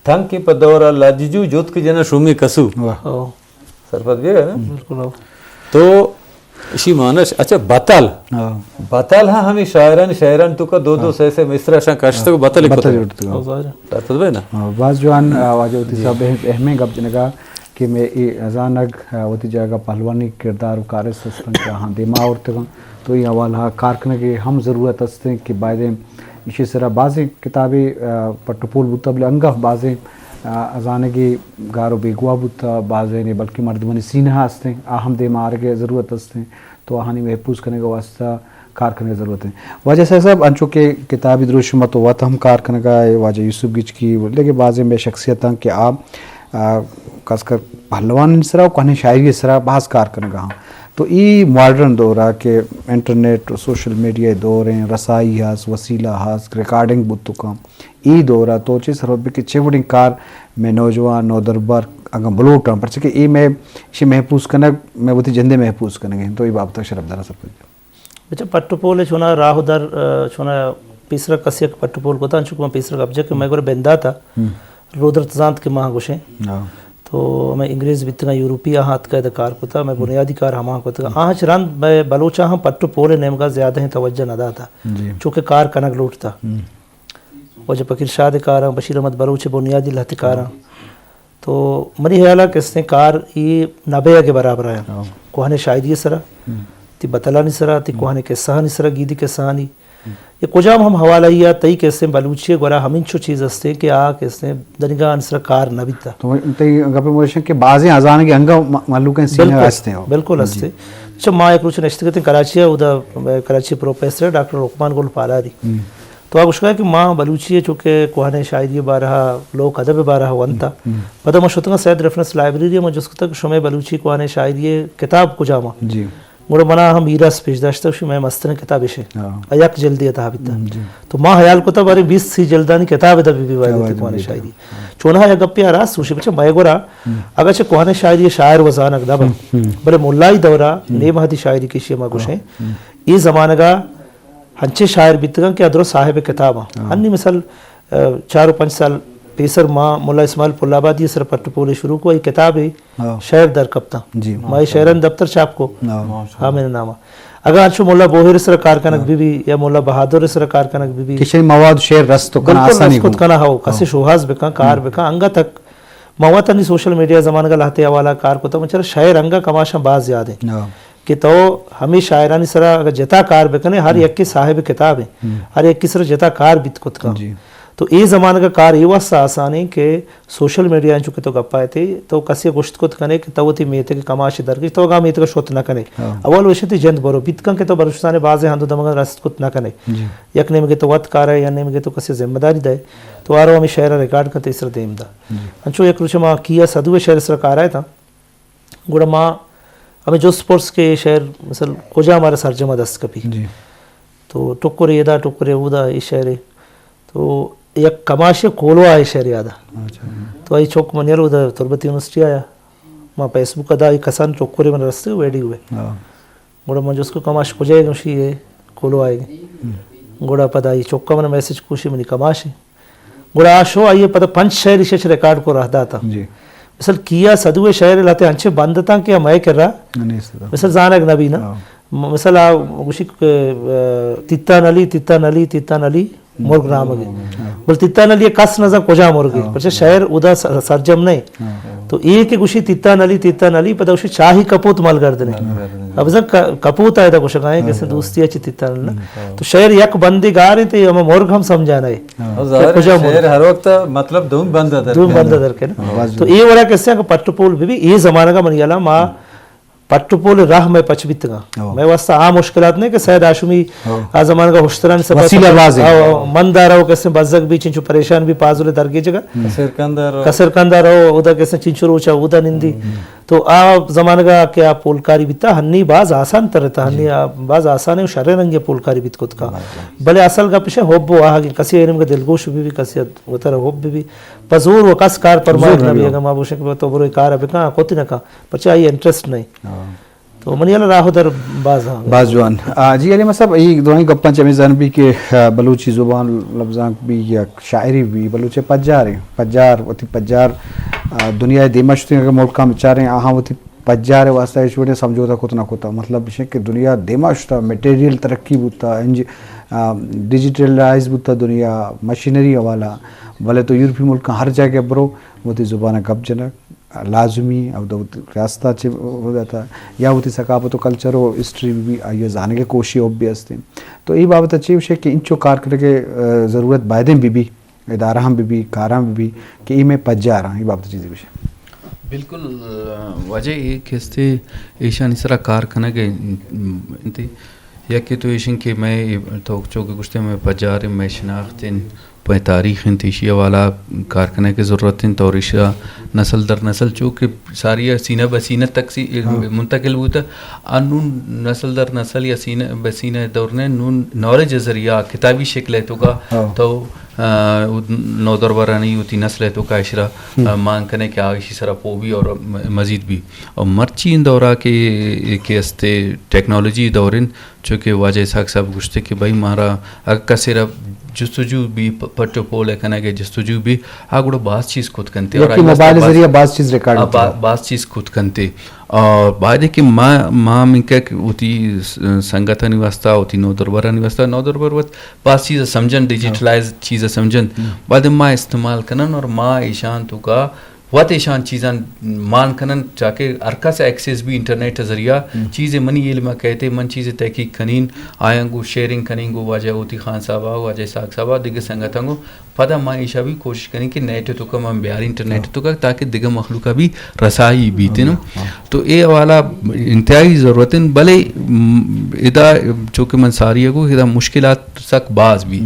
ٹنک پہ دور ءَ لج جو، جت کہ جناں شومیں کسو۔ واہ۔ او۔ سرپد بیگ ءَ نا؟ بالکل او۔ تو اشی معنی اش-، اچھا، بتل۔ ہاں۔ بتل ہاں ہمیں شاعران، شاعران تو کا دو دو ہاں۔ سے سے مصرع شاں کشتگ، ہاں۔ بتل بتل کتگ۔ جوڑ کتگ۔ او ظاہر ہے۔ سرپد بے نا؟ ہاں، باز جوان، آ، واجہ وتی جی۔ صاحب اہم، اہمیں گپ جنگا کہ میں اے ہزانگ، آ، وتی جاگہ پہلوانی کردار و کارست ہستن کہ آہاں دیما آورتگاں۔ تو اے حوالہ کار کنگ ءِ ہم ضرورت ہستیں کہ بایدیں ایشی سرا بازیں کتابے، آ، پٹ و پول بوتا، بلے انگہ بازیں، آ، ہزانگے گار و بیگواہ بوتا، بازیں بلکہ مردمانی سینہ ہستیں، آ ہم دیما آرگ ءِ ضرورت ہستیں، تو آہانی محفوظ کنگ ءِ واسطہ کار کنگ ءِ ضرورت ہیں۔ واجہ سیف صاحب، انچو کہ کتابی دروشم ءَ تو وت ہم کار کنگا ئے، واجہ یوسف گچکی، لگے بازیں بے شخصیتاں کہ آ، آ، خاص کر پہلوانی سرا و کوہنیں شاعری سرا باز کار کنگا ہاں۔ تو ای ماڈرن دور ءَ کہ انٹرنیٹ و سوشل میڈیا دور ہیں، رسائی ہاس، وسیلہ ہاس، ریکارڈنگ بوت کاں، ای دور ءَ تو چے سرپد بے کہ چے وڑیں کار میں نوجوان، نودربر اگاں بلوٹاں، پرچہ کہ اے میں اشی محفوظ کنگ، میں وتی جندے محفوظ کنگ ہیں، تو ای بابت ءَ شرپدار سرپد۔ بچہ پٹ و پول چونا راہ و در، آ، چونا پیسرا کسی یک پٹ و پول کتا، انچو کہ من پیسرا گپ جا کہ میں گورا بنداتا ہم۔ رودرت زانت کہ ماں گوشیں۔ ہاں۔ تو ہمیں انگریز بیتگاں، یورپی آہاں اتکا ادا کار کتا، میں ہم۔ بنیادی کار ہما کتگا۔ ہم۔ آہاں چہ رند میں بلوچاں ہم پٹ و پول نیمگا زیادہ ہیں توجہ نہ داتا۔ جی۔ چونکہ کار کنگ لوٹتا۔ ہم۔ واجہ فقیر شاد کاراں، بشیر احمد بلوچ بنیادی لہتے کاراں۔ ہاں۔ تو منی خیال ءَ کہ استیں کار ای نہ بیگ ءِ برابر ءَ۔ ہاں۔ کوہنیں شاعری سرا، ہم۔ تی بتلانی سرا، تی ہم۔ کوہنیں قصہانی سرا، گیدی قصہانی۔ ہم۔ یہ کجام ہم حوالہ یا تئی کہ استیں بلوچی گورا ہمینچو چیز استیں کہ آ کہ استیں دنیگان سرا کار نہ بیتا۔ تو تئی گپ موشن کہ بازیں ہزانگے انگا م-، مہلوک ہیں سینہ بالکل، ہستے ہو۔ بالکل جی۔ ہستے۔ اچھا، ما یک روچ نشتگتیں کراچی ءَ، اودا کراچی پروفیسر ڈاکٹر لقمان گل پالاری۔ ہم۔ تو آ گوشگا کہ ما بلوچی ءَ چونکہ کوہنیں شاعری ءِ بارہ ءَ، لوک ادب ءِ بارہ ءَ ونتا۔ ہم۔ پدا ما شتگاں سید ریفرنس لائبریری ءَ، ما جست کتگ کہ شمئے بلوچی کوہنیں شاعری ءِ کتاب کجام ءَ؟ جی۔ گڑا منا ہم میراث پیش داشتہ، شی مئے مستریں کتاب اشے۔ ہاں۔ آ یک جلدے ءَ تہا بیتا۔ ہم، جی۔ تو ما خیال کتا بارے بیست سی جلدانی کتاب ادا بی بی واجہ کوہنیں شاعری۔ ہاں۔ چونہا یک گپے آ راست گوشی بچہ مئے گورا، ہم۔ اگرچہ کوہنیں شاعری ءِ شاعر و زانگ نہ با، ہم، ہم۔ بلے ملائی دورا ہم۔ نیم حدی شاعری کشی ما گوشیں۔ ہم۔ اے زمانگا ہنچیں شاعر بیتگاں کہ ادرو صاحب کتاباں۔ ہاں۔ ہنی مثال، ء، چار و پنچ سال پیسر ما ملا اسماعیل پل آبادی سر پٹ پولے شروع کو، اے کتابے ہاں۔ شعر در کپتاں۔ جی۔ ما اے شعرانی دفتر چاپ کو۔ ہاں۔ ہاں، میرے نام۔ اگاں انچو ملا بوہیر سر کار کنگ ہاں۔ بی بی یا ملا بہادر سر کار کنگ بی بی۔ کہ شے مواد شعر رست کنا بالکل آسانی رست کت کو۔ کنا ہو، کسے ہاں۔ شوہاز بکن، کار ہم۔ بکن، انگا تک ما وت انی سوشل میڈیا زمانگا لہتے حوالہ کار کتا، من چرا شعر انگا کماشاں باز یاد ہیں۔ ہاں۔ کہ تو ہمے شاعرانی سرا اگر جتا کار بکنے، ہر ہم۔ یکے صاحب کتاب ہیں، ہم۔ ہر یکے سرا جتا کار بیت کت کن۔ جی۔ تو اے زمانگا کار اے واسطہ آسان ہیں کہ سوشل میڈیا انچو کہ تو گپا ایتے، تو کسے گوشت کت کنے کہ تو وتی میتگ کماش درکش، تو اگاں میتگ شت نہ کنے۔ ہاں۔ اول وشتی جند برو بیت کن کہ تو بلوچستان بازیں ہند و دمگاں رست کت نہ کنے۔ جی۔ یک نیمگے تو وت کارے یا نیمگے تو کسے ذمہ داری دے، تو آرو ہمے شعر ریکارڈ کن تئی سرا دیم دا۔ جی۔ انچو یک روچے ما کیا سدو شعر سرا کار آئے تا۔ گڑا ما ہمے جست پرس کہ اے شعر مثل کجا مارا سرجم ء دست کپی۔ جی۔ تو ٹکرے ادا، ٹکرے اودا، اے شعرے۔ تو یک کماشے کولواہ ء شعر یاد ء۔ اچھا۔ تو آئی چک منی ال اودا تربت یونیورسٹی آیا۔ ما فیس بک ادا اے کسان ٹکرے من رستے ویڈیو ہے۔ ہاں۔ گڑا من جست کو کماش کجا ہے؟ گوشی اے کولواہ ہے۔ ہم۔ گڑا پدا اے چکا من میسج کوشی منی کماش ہے۔ گڑا آ شو آئی ء پدا پنچ شعر ایشی چہ ریکارڈ کو راہ داتا۔ جی۔ مثل کیا سدو ء شعر لہتے انچے بند اتاں کہ مئے کرا نیست اتاں۔ مثل زانگ نبی نا۔ ہاں۔ م-، مثل آ گوشی کہ، آ، تیتان علی، تیتان علی، تیتان علی، مرگ نامگی۔ ہاں۔ بل تیتان علی کس نزان کجا مرگی۔ ہاں۔ پرچہ شعر ادا س-، سرجم نہیں۔ ہاں۔ تو اے کہ گوشی تیتان علی، تیتان علی، پدا گوشی چاہی کپوت ملگردنے۔ ملگردنے۔ اب زن ک-، کپوت آئے دا گوشگائیں، ہاں۔ کسے دوستی اچھی تیتان علی نا۔ ہاں۔ تو شعر یک بندے گار ہیں، تو ہمیں مرگ ہم سمجھانا ہے۔ ہاں۔ ظاہر ہے، کجا مرگ؟ شعر ہر وقت مطلب دوم بند در دوم بند در کے نا۔ ہاں۔ تو اے وڑا کسے کہ پٹ پول بی بی، اے زمانہ کا من یلا ما ہاں۔ پٹ پول راہ میں پچ بیتگاں۔ ہاں۔ میں واسطہ آ مشکلات نہیں کہ سید ہاشمی ہاں۔ آ زمانہ کا ہشترانی سبا وسیلہ سبا باز ہے۔ ہاں، من دارا وہ کسے بزگ بھی چنچو پریشان بھی پازل درگے جگہ۔ ہاں۔ کسر کندر۔ کسر کندر ہو، ادا کسے چنچو روچا، ادا نندی۔ ہاں۔ تو آ زمانگا کہ آ پولکاری بیتا، ہنی باز آسان تر تا، ہنی جی۔ آ باز آسان ہے، شریں رنگے پولکاری بیت کت کا۔ باز جان۔ بلے اصل گپ ہے حب و آہگی، کسی علم کے دلگوش بھی بھی، کسی وتر حب بھی بھی۔ پزور و کس کار پرمائیت زور نہ نبی۔ اگر ما بوشن کہ تو برو کار بکن، کت نہ کن۔ پرچہ آئی انٹرسٹ نہیں۔ ہاں۔ تو منی ہیال ءَ راہ ءُ در باز ہاں۔ باز جوان۔ آ، جی علیم صاحب، اے دوئیں گپاں چہ ہمے زان بی کہ، آ، بلوچی زبان لبزانک بی یا شاعری بی، بلوچ ءِ پجار ایں۔ پجار، وتی پجار، آ، دنیا ءِ دیما شتیں، اگر ملکاں بچاریں، آہاں وتی پجار ءِ واسطہ ہچ وڑیں سمجھوتہ کت نہ کتہ۔ مطلب اش کہ دنیا دیما شتہ، مٹیریل ترقی بوتہ، انج-، آ، ڈیجیٹلائز بوتہ دنیا، مشینری حوالہ، بلے تو یورپی ملکاں ہر جاگہ برو، وتی زبان ءَ گپ جنگ لازمی، او دو ریاست ءَ چہ ودا تا یا وتی ثقافت و کلچر و ہسٹری بی بی، آئی ءَ زانگ ءِ کوشش ءَ بی ہستیں۔ تو اے بابت ءَ چے گوشے کہ انچو کار کنگ ءِ، آ، ضرورت بایدیں بی بی، ادارہ ہم بی بی، کاراں بی بی کہ اے مئے پجار آں، اے بابت ءَ چیزے گوشے۔ بالکل، آ، واجہ اے کہ استے ایشانی سرا کار کنگ ءِ، م، انت۔ یکے تو ایشن کہ مئے، تو چو کہ گوشتے، مئے پجار ایں، مئے شناخت ایں، مئے تاریخ ایں، ایشی حوالہ کار کنگ ءِ ضرورت ایں اور ایشا نسل در نسل چو کہ ساری سینہ بہ سینہ تک سی ہاں۔ منتقل بوتا۔ آ نون نسل در نسل یا سینہ بہ سینہ دور نے نون نالج ذریعہ کتابی شکل ءِ توکا ہاں۔ تو، آ، نودربرانی وتی نسل ءِ توکا اشرا، ہم۔ آ، مان کنے کہ آ ایشی سرا پوہ بی اور م-، مزید بی۔ اور مرچی ایں دورا کہ، کہ استے ٹیکنالوجی دور ایں، چونکہ واجہ اسحاق صاحب گوشتے کہ بھئی مارا اگر کسے را جستجو بی پ-، پٹ و پول ءِ کنگ ءِ جستجو بی، آ گڑا باز چیز کت کنتے اور یکی آئی واسطہ موبائل باز، ذریعہ باز چیز ریکارڈ آ، با-، بوتا۔ باز چیز کت کنتے۔ اور باید کہ ما، ما ہم انکہ وتی س-، سنگتانی واسطہ، وتی نودربرانی واسطہ، نودربر وت باز چیز سمجھن، ہاں۔ ڈیجیٹلائز چیز سمجھن۔ ہم۔ باید ما استعمال کنن اور ما ایشان توکا وت ایشان چیزاں مان کنن، چاکہ ہر کس ایکسس بی انٹرنیٹ ذریعہ ہم۔ چیزے منی علم ءَ کئیت، من چیزے تحقیق کنین، آیاں گوں شیئرنگ کنین گوں واجہ ہوتی خان صاحب ءَ، واجہ اسحاق صاحب ءَ، دگہ سنگتاں گوں۔ پدا ما ایشا بی کوشش کنین کہ نیٹ توکا من بیارین، انٹرنیٹ ہاں۔ توکا، تاکہ دگہ مخلوق ءَ بی رسائی بیتن۔ ہاں۔ تو اے حوالہ انتہائی ضرورت ایں، بلے، م، ادا چونکہ من ساری ءَ گوں، ادا مشکلات سک باز بی۔ ہم۔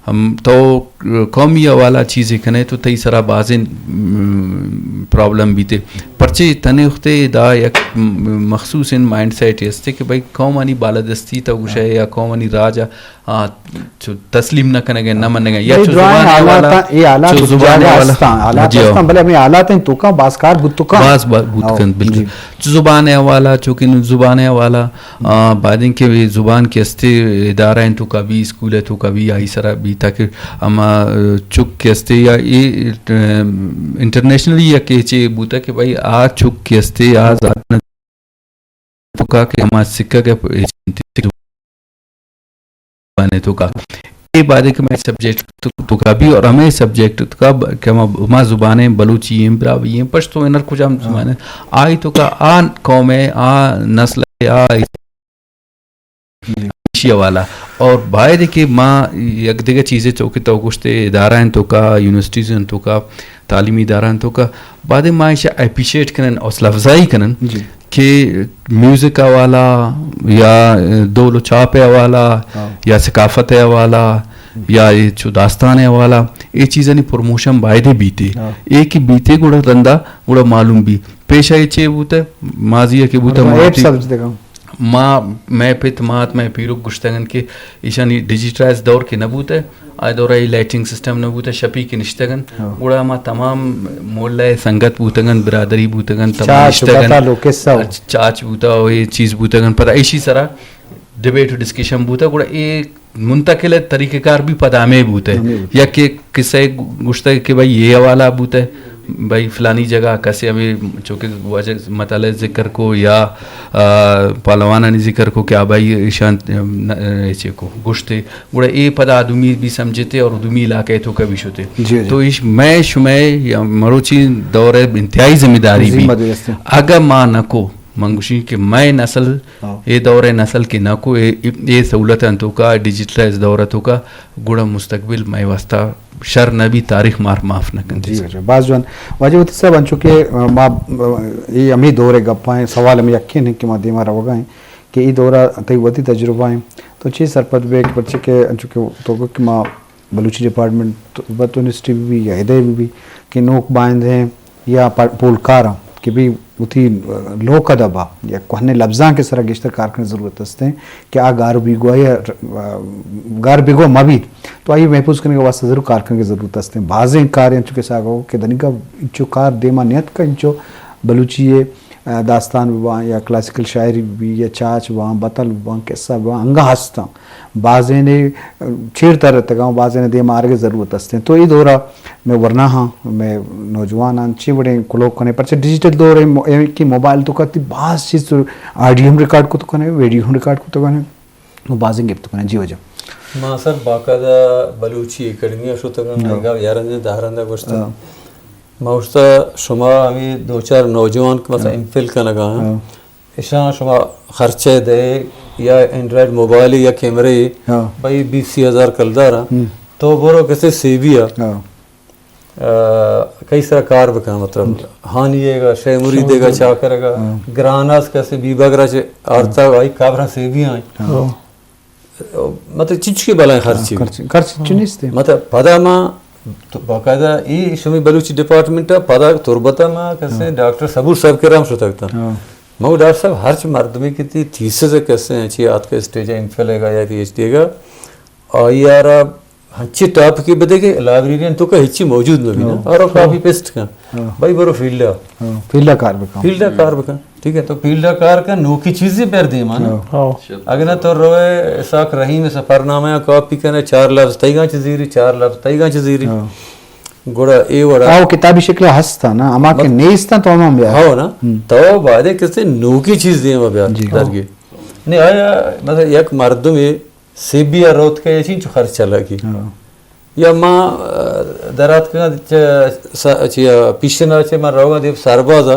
ہم، تو قومی حوالہ چیزے کنے تو تئی سرا بازیں، م، پرابلم بیتے۔ پرچے تنے وختے دا یک، م، مخصوص مائنڈ سیٹ ہستے کہ بھئی قومانی بالادستی تو گوشے یا قومانی راج، آ، چو تسلیم نہ کنگے، نہ منگے۔ یا بھئی چو درائیں زبان حوالہ، حالات، اے حالات چو زبان جاگہ حوالہ۔ ہستاں، حالات جی ہو۔ ہستاں، بلے ہمیں حالات ایں توکا باز کار بوت توکا۔ باز با-، بوت ہاں، کن، بالکل۔ جی۔ چو زبان حوالہ، چونکہ زبان حوالہ، آ، بعد انکہ اے زبان کہ استے ادارہ ایں توکا بی، اسکول ایں توکا بی، آئی سرا بی، تاکہ ہما، آ، چک کہ استے یا اے، آ، انٹرنیشنلی یا کہ چے بوتا کہ بھئی آ چک کہ استے آ زبان توکا کہ ہما سکھگ ءِ زبان توکا۔ اے بعد کہ مئے سبجیکٹ تو-، توکا بی اور ہمیں سبجیکٹ توکا ب-، کہ ہما، ہما زبانیں بلوچی ایں، براہوئی ایں، پشتو ایں، ہر کجام ہاں۔ زبان ایں۔ آئی توکا آ قوم ایں، آ نسل ایں، آ ایشی حوالہ۔ اور باید کہ ما یک دگہ چیزے چو کہ تو گوشتے ادارہ ایں توکا، یونیورسٹیز ایں توکا، تعلیمی ادارہ ایں توکا، بعد ما ایشا اپریشیٹ کنن، حوصلہ افزائی کنن جی۔ کہ میوزک حوالہ یا دول و چاپ حوالہ ہاں۔ یا ثقافت حوالہ یا اے چو داستان حوالہ، اے چیزانی پروموشن بایدے بیتے۔ ہاں۔ اے کہ بیتے گڑا رندا گڑا معلوم بی۔ پیشا اے چے بوتا، ماضی کہ بوتا، مطلب، ما ایپ وتی سبز دگا۔ ما، مئے پت مات، مئے پیرک گوشتگن کہ ایشانی ڈیجیٹلائز دور کہ نہ بوتہ، آ دورا اے لائٹنگ سسٹم نہ بوتہ، شپی کہ نشتگن، ہاں۔ گڑا ما تمام محلہ سنگت بوتگن، برادری بوتگن، تمام چاچ، نشتگن۔ بتا لو، قصہ ہو۔ چاچ بوتا، او اے چیز بوتگن، پدا ایشی سرا ڈبیٹ و ڈسکشن بوتا، گڑا اے منتقل طریقہ کار بھی پدا ہمیں بوتا ہے۔ ہمیں بوتا ہے۔ یا کہ قصہ گوشتا ہے کہ بھائی یہ حوالہ بوتا ہے، بھائی فلانی جگہ کسے ہمیں چونکہ واجہ مطالعہ ذکر کو یا، آ، پہلوانانی ذکر کو کہ آ بھائی ایشان، ام، ن-، ایچے کو گوشتے، گڑا اے پدا آدمی بھی سمجھتے اور آدمی علاقے تو کبھی شتے۔ جی، جی۔ تو ایش میں شمے یا مروچی دور انتہائی ذمہ داری بھی۔ ذمہ داری است۔ اگر ما نہ کو، من گوشی کہ مئے نسل، ہاں۔ اے دور ءِ نسل کہ نہ کو، اے، اے سہولت انت توکا، ڈیجیٹلائز دور توکا، گڑا مستقبل مئے واسطہ شر نہ بی، تاریخ مار معاف نہ کنت۔ جی واجہ، باز جوان۔ واجہ وتی صاحب، انچو کہ، آ، ما، آ، اے ہمیں دور ءِ گپاں، سوال ہمیں یکین ہیں کہ ما دیما روگا ہیں کہ اے دور ءَ تئی وتی تجربہ ہیں، تو چی سرپد بے کہ پرچے کہ انچو کہ تو گو کہ ما بلوچی ڈپارٹمنٹ تربت یونیورسٹی بہ بی یا ادے بہ بی کہ نوک بائندیں یا پ-، پولکاراں کہ بی وتی لوک ادب ءَ یا کوہنیں لبزانک ءِ سرا گیشتر کار کنگ ضرورت است ایں کہ آ گار بیگواہی ءَ، گار بیگواہ مہ بیت، تو آئی محفوظ کنگ ءِ واسطہ ضرور کار کنگ ضرورت است ایں۔ بازیں کار انچو کہ ساگو کہ دنیگا انچو کار دیما نیت کا انچو بلوچی ءِ ء، داستان بہ باں یا کلاسیکل شاعری بہ بی یا چاچ بہ باں، بتل بہ باں، قصہ بہ باں، انگا ہستاں۔ بازینے، ء، چیر تر اتگاں، بازینے دیم آرگ ضرورت استیں۔ تو اے دورا مئے ورناہاں، مئے نوجواناں چی وڑیں کلوہ کنے، پرچہ ڈیجیٹل دور ایں، مو-، اے کہ موبائل تو کتی باز چیز تو آڈیو ہم ریکارڈ کت کنے، ویڈیو ہم ریکارڈ کت کنے، و بازیں گپت کنے۔ جی واجہ۔ ما سر باقاعدہ بلوچی اکیڈمی ء شتگاں، ہاں۔ اگاں یارندہ دہرندہ گوشت۔ ہاں۔ ما گوشتا شما ہمیں دو چار نوجوان کہ مثلا ہاں۔ ایم فل کنگا ہیں، ہاں۔ اشاں شما خرچہ دے یا اینڈرائیڈ موبائل یا کیمرے، ہاں۔ بھائی بیس سی ہزار کلدار ہیں، ہم۔ تو برو کسے سی بی آ، ہاں۔ آ، کئی سرا کار بکن، مطلب، ہم۔ ہانی ہے گا، شے مرید ہے گا، شے مرید۔ چاکر ہے گا، ہاں۔ گراناس کسے بیبا گرا چے آرتا، ہاں۔ آئی کابرا سی بی آئیں۔ ہاں۔ ہاں۔ مطلب چچکے بلائیں خرچی۔ ہاں، خرچ، خرچ چو نیست۔ مطلب پدا ما تو باقاعدہ ای شمی بلوچی ڈپارٹمنٹ ء پدا تربت ء ما کسے ہاں۔ ڈاکٹر صبور صاحب کرام شتگ تاں۔ ہاں۔ ما گو ڈاکٹر صاحب ہرچ مردمے کہ تی تھیسز کسے ہیں چی آتکا اسٹیج ایم فل گا یا پی ایچ ڈی گا، آئی آرا ہنچی ٹاپکی بدے کہ لائبریرین تو کا ہچی موجود نہ بینا۔ ہاں۔ اور کاپی پیسٹ کن۔ ہاں۔ بھائی برو فیلڈ ء۔ ہاں، فیلڈ ء کار بکن۔ فیلڈ ء کار بکن۔ ٹھیک ہے، تو فیلڈ ء کار کن، نوکی چیزی پر دیما نا۔ ہاں۔ ہاں۔ اگر نہ تو روئے اسحاق رحیم سفرنامہ ء کاپی کنے، چار لفظ تئیگاں چہ زیری، چار لفظ تئیگاں چہ زیری۔ ہاں۔ گڑا اے وڑا ہاں، وہ کتابی شکل ہستا نا، اما کہ مت-، نیستا تو ہم بیا۔ ہاں نا، ہم۔ تو بعد کسے نوکی چیز دیما بیا جی۔ درگی۔ نہیں آیا، مثلا یک مردمے سی بی آ روت کہ چین چو خرچہ لگی۔ ہاں۔ یا ما، آ، دراتکگاں چہ س-، چیا پیشنا چہ من روگاں دیب سربازا،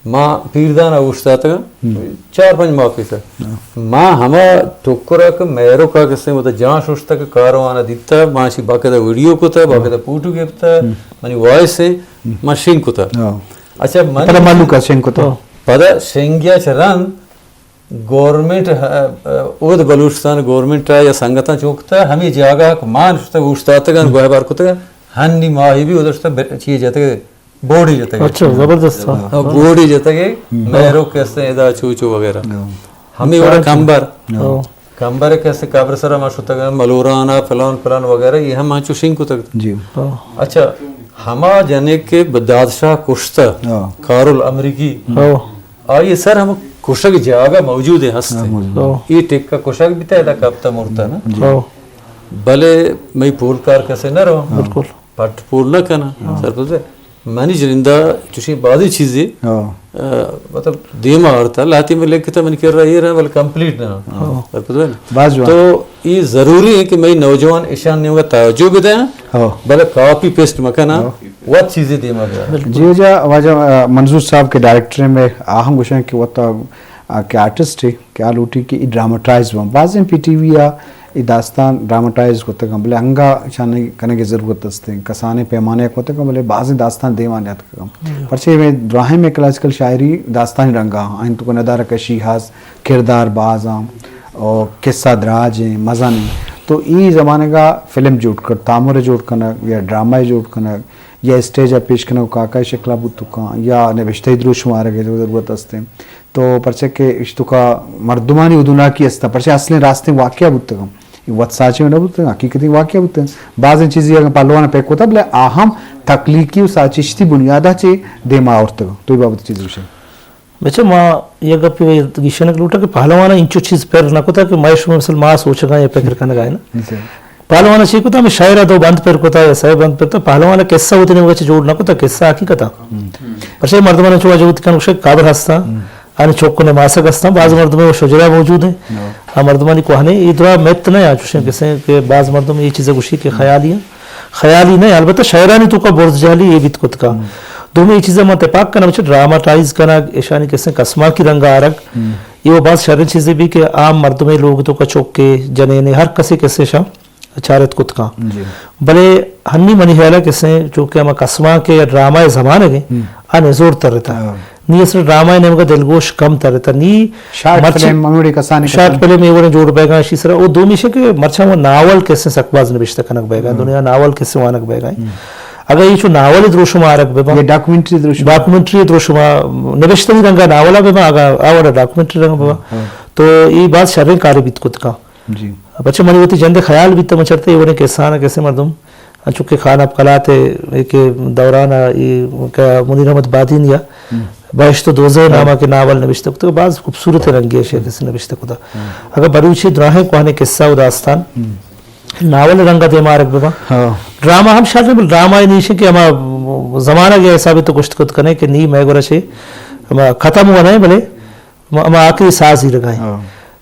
ما پیردانا اوشتاتگاں، ہم۔ چار پنج ماہ پیسر۔ ہاں۔ ما ہما ٹکرا کہ میروکا کسے مت جان ششتا کہ کاروانا دیتا، ما شی باقاعدہ ویڈیو کتا، ہاں۔ باقاعدہ فوٹو گپتا، ہم۔ منی وائس ہے، ہم۔ ما شنگ کتا۔ ہاں۔ اچھا، من پدا مالوکا شنگ کتا۔ ہاں۔ پدا شنگیا چہ رند گورنمنٹ، ء، ء، اود بلوچستان گورنمنٹ ء یا سنگتاں چوکتا ہمے جاگہ کہ مان شتگ اوشتاتگاں، ہم۔ گوہ بار کتگ، ہنی ماہی بھی ادشتا چیے جتگ، بورڈی جتگ۔ اچھا، زبردست۔ ہاں، بورڈی جتگ، ہم۔ مہرو کسے ادا چو چو وغیرہ۔ ہاں۔ ہمے وڑا کمبر۔ ہاں۔ کمبر کسے قبر سرا ما شتگ، ملورانا فلان فلان وغیرہ، یہ ہم انچو شنگ کتگ۔ جی۔ ہاں۔ اچھا، ہما جنے کہ بدادشاہ کشتا، ہاں۔ کارل امریکی، ہاں۔ آئی سر ہم کشگ جاگہ موجود ہیں، ہست ہیں۔ ہاں، موجود ہیں۔ ہاں۔ یہ ٹکا کشگ بیتا، ادا کپتا مرتا نا۔ جی۔ ہاں۔ بلے مئی پول کار کسے نہ رو۔ بالکل۔ پٹ پول نہ کنا۔ ہاں۔ سرپد ہے۔ منی جنندہ چوشیں بازی چیزے، ہاں۔ آ، مطلب دیما آرتا، لاتی میں لکھتا منی کر رہا یہ رہا، بلے کمپلیٹ نہ۔ ہاں۔ سرپد ہے نا؟ باز جوان۔ تو یہ ضروری ہے کہ مئی نوجوان اشان نیمگا توجہ بدیں، ہاں۔ بلے کاپی پیسٹ مکنا، ہاں۔ وت چیزے دیما بیا۔ بالکل۔ جی جا، واجہ، آ، منظور صاحب کے ڈائریکٹر میں آہم گوشن کہ وت، آ، کہ آرٹسٹ ہے، کہ آ لوٹی کہ ای ڈراماٹائز بن۔ بازیں پی ٹی وی آ ای داستان ڈراماٹائز کتگ انت، بلے انگا اشانی کنگ ء ضرورت است انت۔ کسانیں پیمانے ء کتگ انت، بلے بازیں داستان دیما نیاتکگ انت۔ جی۔ پرچے ہمے دراہیں مئے کلاسیکل شاعری داستانی رنگ ء انت، تو ندارہ کشی ہست، کردار باز انت، اور قصہ دراج انت، مزن انت۔ تو ای زمانگ ء فلم جوڑ کر، تامر ء جوڑ کنگ یا ڈرامہ ء جوڑ کنگ یا اسٹیج ء پیش کنگ کاکا ء شکل ء بوت کن یا نبشتہ ء دروشم آرگ ء ضرورت است انت۔ تو پرچہ کہ اشتکا مردمانی ادوناکی است، پرچہ اصلیں راستیں واقعہ بوتگ انت۔ اے وت ساچے نہ بوتگ، حقیقتیں واقعہ بوتگ۔ بازیں چیزی اگاں پہلوان ء پہ کتہ، بلے آ ہم تخلیقی و ساچشتی بنیاد ء چہ دیما آورتگ انت۔ تو اے بابت چیز گوشے؟ بچہ ما یک گپے گیشینگ لوٹاں کہ پہلوان ء انچو چیز پر نہ کتہ کہ مئے شمئے مثل ما سوچگاں یا پکر کنگا ایں نا۔ جی۔ پہلوان ء چے کتہ، ہمے شاعر ء دو بند پر کتہ یا سئے بند پر کتہ، پہلوان ء قصہ وتی نیمگا چہ جوڑ نہ کتہ، قصہ حقیقت ء۔ ہم۔ پرچہ مردمان چو واجہ وتی کن گوشگ قبر ہستاں، ہم۔ آنی چوکنے ماسگ ہستاں، باز مردم شجرہ موجود ہیں۔ ہاں۔ آ مردمانی کوہنے اے درا مت نہ آ چوشیں کسے کہ باز مردم اے چیز گوشی کہ خیالی ہیں۔ خیالی نہ، البتہ شاعرانی توکا برز جہلی اے بیت کت کا۔ ہم۔ دومی اے چیزا من تپاک کنم، چہ ڈراماٹائز کنگ، ایشانی کسے کسماکی رنگ آرگ، ہم۔ اے و باز شریں چیزے بی کہ عام مردمے لوگ توکا چوکے، جنینے، ہر کسے کسے شاں چارت کت کاں۔ جی۔ بلے ہنی منی خیال ء کسے چونکہ ہما کسماں کہ ڈرامہ ء زمانگ ء ہم۔ آ نزور ترتا۔ ہاں۔ نی اصل ڈرامہ ء نیمگا دلگوش کم ترتا۔ نی شارٹ مرچی فلم ہموڑے کسانی شارٹ کسان۔ فلم اے وڑیں جوڑ بیگا اشی سرا۔ او دومی شے کہ مرچاں وہ ناول کسے سک باز نبشتہ کنگ بیگا، ہاں۔ دنیا ناول کسے وانگ بیگا۔ ہم۔ اگر یہ چو ناول دروشم آرگ ببا، یہ ڈاکومنٹری دروشم۔ ڈاکومنٹری دروشم نبشتہ رنگا ناولا ببا، اگر آوڑا ڈاکومنٹری رنگ ببا، ہاں۔ تو یہ باز شریں کاری بیت کت کاں۔ جی۔ پرچہ منی وتی جند ء خیال بیت، من چرتے اے وڑیں کسان ء کسے مردم انچو کہ خان آف قلات ء کہ دوران ء اے کہ منیر احمد بادینی ء بہشت و دوزہ نام ء کہ ناول نبشتہ کتگ، باز خوبصورت رنگے ء شعر کسے نبشتہ کتگ۔ اگاں بلوچی دراہیں کوہنیں قصہ و داستان ناول رنگ ء دیما آرگ بہ باں۔ ڈرامہ ہم شر نہ، بل ڈرامہ ء نیشیں کہ ہما زمانگ ء حساب ء تو گوشت کت کنے کہ نی مئے گورا چے ہما ختم ہوا نہ، بلے ہما، ہما آخری ساز ہی لگائیں۔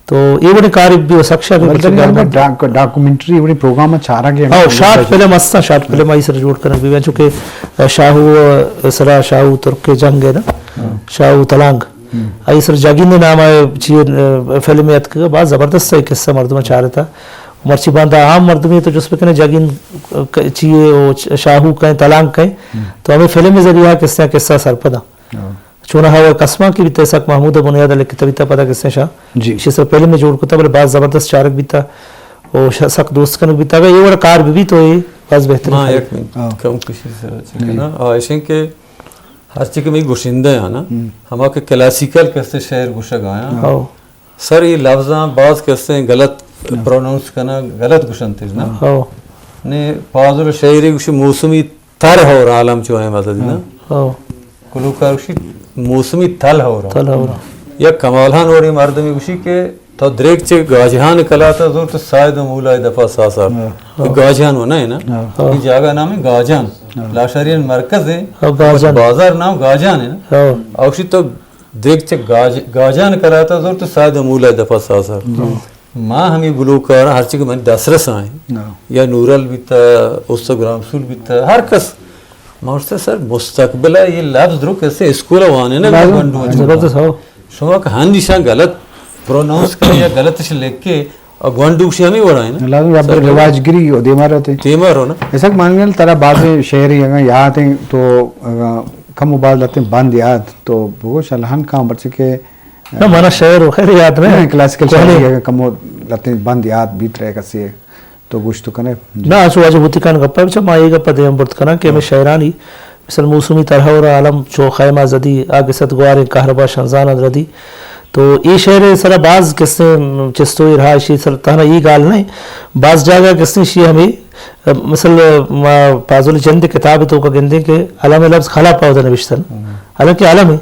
تو اے وڑیں کار بھی و سک شر بلکہ ڈاک-، ڈاکومنٹری وڑیں پروگرام چارگ ء ہاں، شارٹ فلم ہستاں، شارٹ فلم آئی سر جوڑ کنگ بہ بیاں، چونکہ شاہو سرا، شاہو ترک جنگ ہے نا، شاہو تلانگ، آئی سر جاگین نام ہے چی، فلم اتک، باز زبردست ہے قصہ، مردم چارتا۔ مرچی باندا عام مردمی تو جس بکنے جاگین چی ہے، شاہو کہیں، تلانگ کہیں، تو ہمیں فلم ذریعہ قصہ، قصہ سرپدا۔ چوناہا و کسمانکی بیتہ، اسحاق محمود ء بنیاد ء لکتہ بیتہ، پدا کسیں شاہ جی۔ ایشی سر فلم جوڑ کتہ، بلے باز زبردست چارگ بیتہ و ش-، سک دوست کنگ بیتہ۔ اگہ اے وڑ کار بہ بیت تو اے باز بہترین ما خبر۔ یک منٹ کم کشی سر چکنا آ ایشیں کہ ہرچی کہ می گشندہ آنا، ہما کہ کلاسیکل کستے شعر گشگ آیا، سر اے لفظاں باز کستے غلط پروناؤنس کنا، غلط گشنتے نا۔ نے پازل شعری گشی موسمی تر ہور عالم چو احمد عزیز نا۔ گلوکار گوشی موسمی تل ہور۔ تل ہور۔ یک کمال خان وڑیں مردمے گوشی کہ تو دریگ چہ گاجہان کلاتا زور تو ساید و مولای دفا ساسار۔ گاجہان و نہ نا۔ اے جاگہ نام ہے گاجان۔ لاشاریان مرکز ہے۔ گاجان۔ بازار نام گاجان ہے نا۔ او گوشی تو دریگ چہ گاج-، گاجان کلاتا زور تو ساید و مولای دفا ساسار۔ ما ہمے گلوکار ہرچی کہ من دسترس آئیں، یا نورل بیتا، استاد گرام رسول بیتا، ہر کس، ما گوشتا سر مستقبل ء یہ لفظ درو کسے اسکول ء وانے نہ گنڈو۔ زبردست ہو۔ شما کہ ہندیشاں غلط پروناؤنس کرے یا غلط اش لکھے، اور گنڈو شی ہمیں وڑا ہے نا۔ لازم یا رواج گری و دیما رہتے۔ دیما رو نا۔ ایسا کہ مانگل ترا بعض شعر اگاں یاد ہیں تو، اگاں کم و باز لتے بند یاد تو بگوش الہان کام برچے کہ نہ، منا شعر و خیر یاد نہ۔ نہ، کلاسیکل شاعری اگہ کمو لتیں بند یاد بیت رہے کسی تو گوشت کنے۔ نہ، اچو واجہ ہوتی کان گپا بچا، ما یہ گپا دیم برت کناں کہ ہمیں شاعرانی مثل موسمی طرح اور عالم چو خیمہ زدی، آگ ست گواریں کہربا شنزان ردی۔ تو اے شعر سرا باز قصے چستو رہا، شی سر تہنا یہ گال نہیں، باز جاگہ قصے شی ہمیں مثل ما پازل جند کتاب تو کا گندیں کہ علم لفظ خلا پاودہ نوشتن، حالانکہ علم ہے۔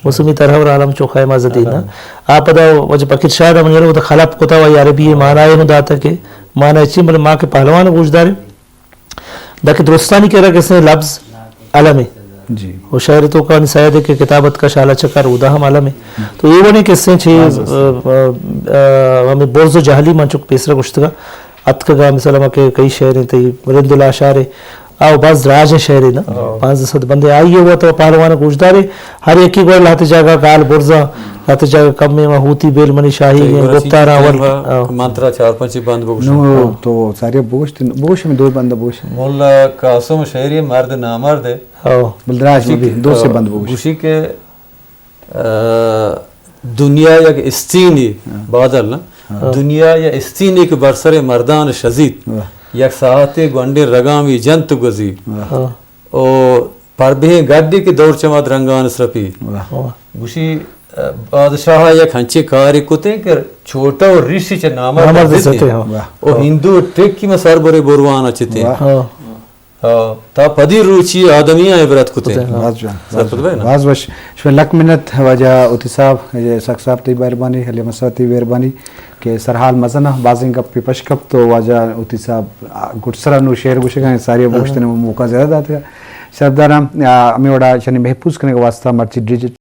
موسمی طرح اور عالم چو خیمہ زدی نا۔ آ پدا وجہ فقیر شاہ دا من یلو دا خلپ کتا و عربی معنی ہوں داتا کہ معنی چی، بلے ما کہ پہلوان گوشدارے دا کہ درستانی کہ رکھ سے لفظ علم ہے۔ جی۔ و شاعر تو کانی سید کہ کتابت کا شالا چکر ادا ہم علم ہے۔ تو یہ وڑیں قصے چھ، آ، آ، آ، ہمیں برز و جہلی من چک پیسرا گشتگا۔ اتکگا مثال ہما کہ کئی شعر ہیں تئی رند و لاشار ہے، آ باز دراج ہیں شعر ہے نا، پانزدہ سد بندے آئی ہے، وہ تو پہلوان گوشدارے، ہر یکی گوڑ لہتے جاگہ گال برزا، لہتے جاگہ کم میں ہوتی بیل منی شاہی ہیں، گپتارا ول۔ من ترا چار پنچی بند بگوشم۔ نو تو ساری بگوشت، بگوش ہمیں دو بند بگوش۔ مولا قاسم شعری مرد نامرد ہے۔ بلدراج میں بھی دو سے بند بگوش۔ گوشی کہ آ، دنیا یک استینے، بادل نہ؟ دنیا یک استینے کہ بر سر مردان شزیت۔ یک ساعتے گونڈیں رگامی جنت گوزی۔ او پربہیں گڈے کہ دور چمات رنگان سرپی۔ گوشی، آ، بادشاہ یک ہنچے کاری کتیں کہ چھوٹا و ریشی چہ نامرد زیتے۔ او ہندو ٹکی میں سر برے بروانا چتے۔ تا پدی روچی آدمیاں عبرت کتیں۔ باز جوان، باز جوان۔ باز وش۔ شما لک منت واجہ ہوتی صاحب، سک صاحب تئی مہربانی، علی احمد صاحب تئی مہربانی کہ سرحال مزنہ بازیں گپ پہ پش کپ تو واجہ ہوتی صاحب گڈسرا نو شعر گوشگا ساری بوشتن موقع زیادہ داتگا۔ شرفداراں، آ، ہمیں وڑا شنی محفوظ کرنے کے واسطہ مرچی ڈیجیٹل